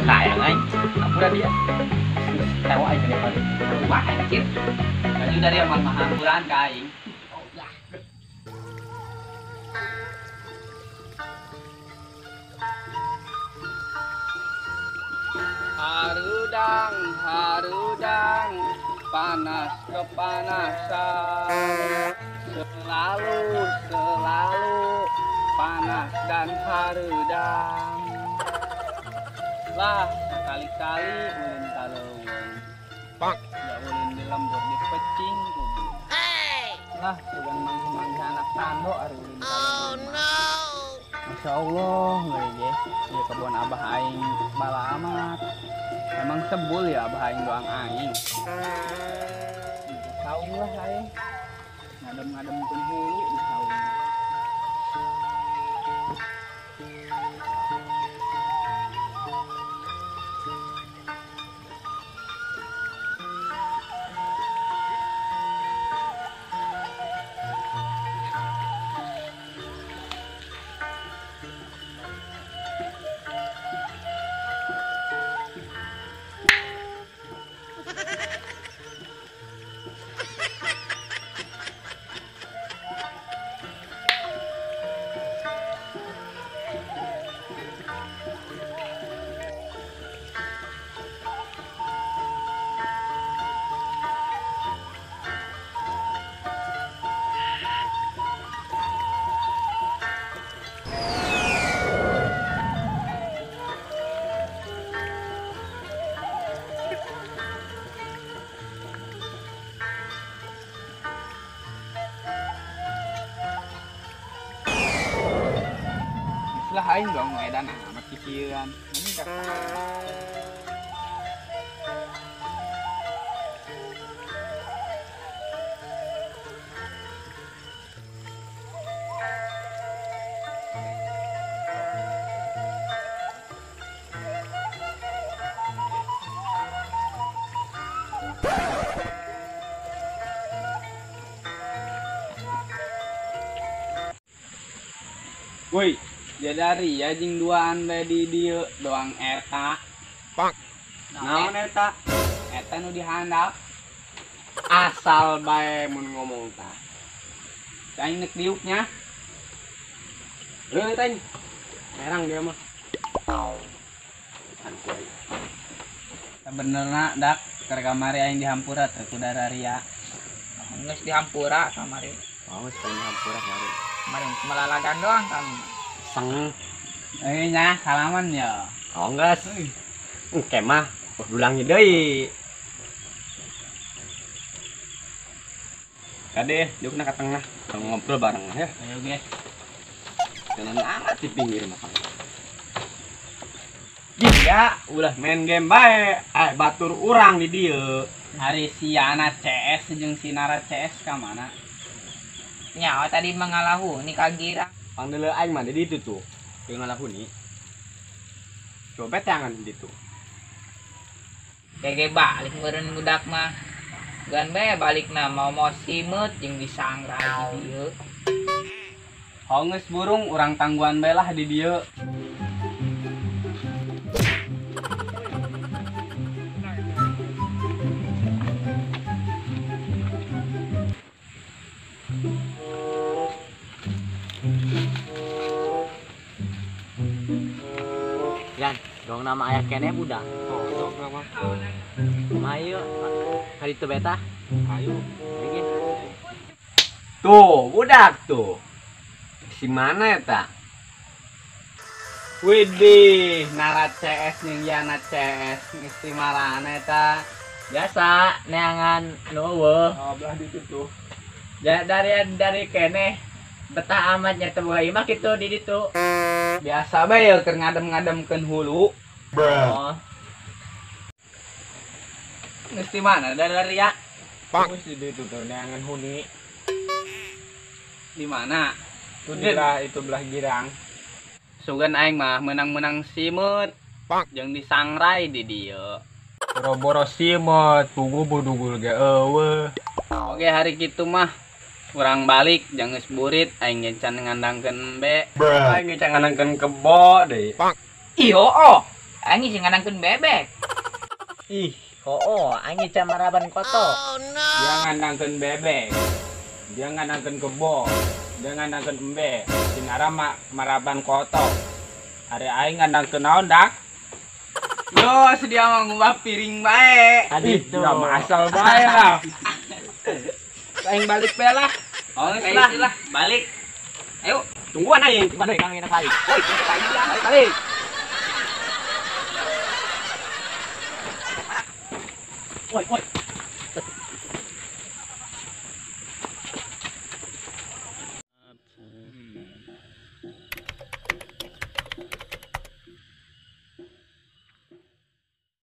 Sayang aing, hampura dia. Tawa aing gede balik. Wah anjir. Baju dari amal mah hampuraan ka aing. Harudang, harudang, panas kepanasan. Selalu, selalu panas dan harudang. Lah, sekali-kali ulin kaleuweung. Pak, ya ulin di lembur di pecing kubu. Hey. Lah, sugan manggih-manggih anak tando ari ulin kaleuweung. Oh no. Masya Allah, ngeuy ge. Ieu kebon abah aing bala amat. Emang sebul ya abah aing doang aing. Saung lah aing. Ngadem-ngademkeun hulu di saung. Lah aing dong edan amat kikieuan. Woi, jadi ya jeung duaan bae di dieu doang eta. Pak. Naon eta? Eta nu dihandap. Asal bae mun ngomong tah. Aing nek diuknya. Leuit aing. Merang dia mah. Sebenerna dak keur kamari aing dihampura teh ku dararia. Geus dihampura kamari. Oh, geus dihampura kamari. Kemarin melalagan doang kami. Seng. Nya salaman ya. Oh, geus. Engke mah ulangi deui. Kade, diukna ka tengah, ngobrol bareng ya. Ayo ge. Jangan amat di pinggir mah. Dia ulah main game bae, batur urang di dieu. Hari si Yana CS jeung si Nara CS ka mana? Nyawa tadi mengalahuni kagira. Pangdeuleu aing mah di ditu tuh. Teu ngalahuni. Coba tangan di ditu. Gege balik meureun budak mah. Gan bae balikna mau simeut jeung disangrai di dieu. Hongeus burung urang tangguan bae lah di dieu. Yan, dong nama ayah kene budak. Oh, dong nama. Mayo, hari itu beta. Ayo, lagi. Tuh, budak tuh. Si mana eta? Widih, Nara CS jeung Yana CS geus di marana eta? Biasa neangan nu eueuh. Oh, belah ditu tuh. Ya, dari kene betah amat nya teu boga imah kitu di ditu. Biasa bae keur ngadem-ngademkeun hulu. Oh. Geus di mana dari ya? Geus di ditu tuh neangan huni. Di mana? Tuh di itu belah girang. Sugan aing mah menang-menang simeut. Jeung disangrai di dieu. Boro-boro simeut, tunggu budugul ge eueuh. Oke hari kitu mah urang balik jeung geus burit aing ge can ngandangkeun embe. Aing ge can ngandangkeun kebo deui. Ih oh, aing geus ngandangkeun bebek. Ih, oh, aing ge can maraban kotok. Oh, no. Dia ngandangkeun bebek. Dia ngandangkeun kebo. Dia ngandangkeun embe. Sinara maraban kotok. Ari aing ngandangkeun naon dak? Yo, sedia mah ngubah piring bae. Tadi itu masal bae lah. Aing balik bae lah. Oh, lah, balik. Ayo, tungguan aing, balik kang enak balik. Woi, balik. Woi, woi.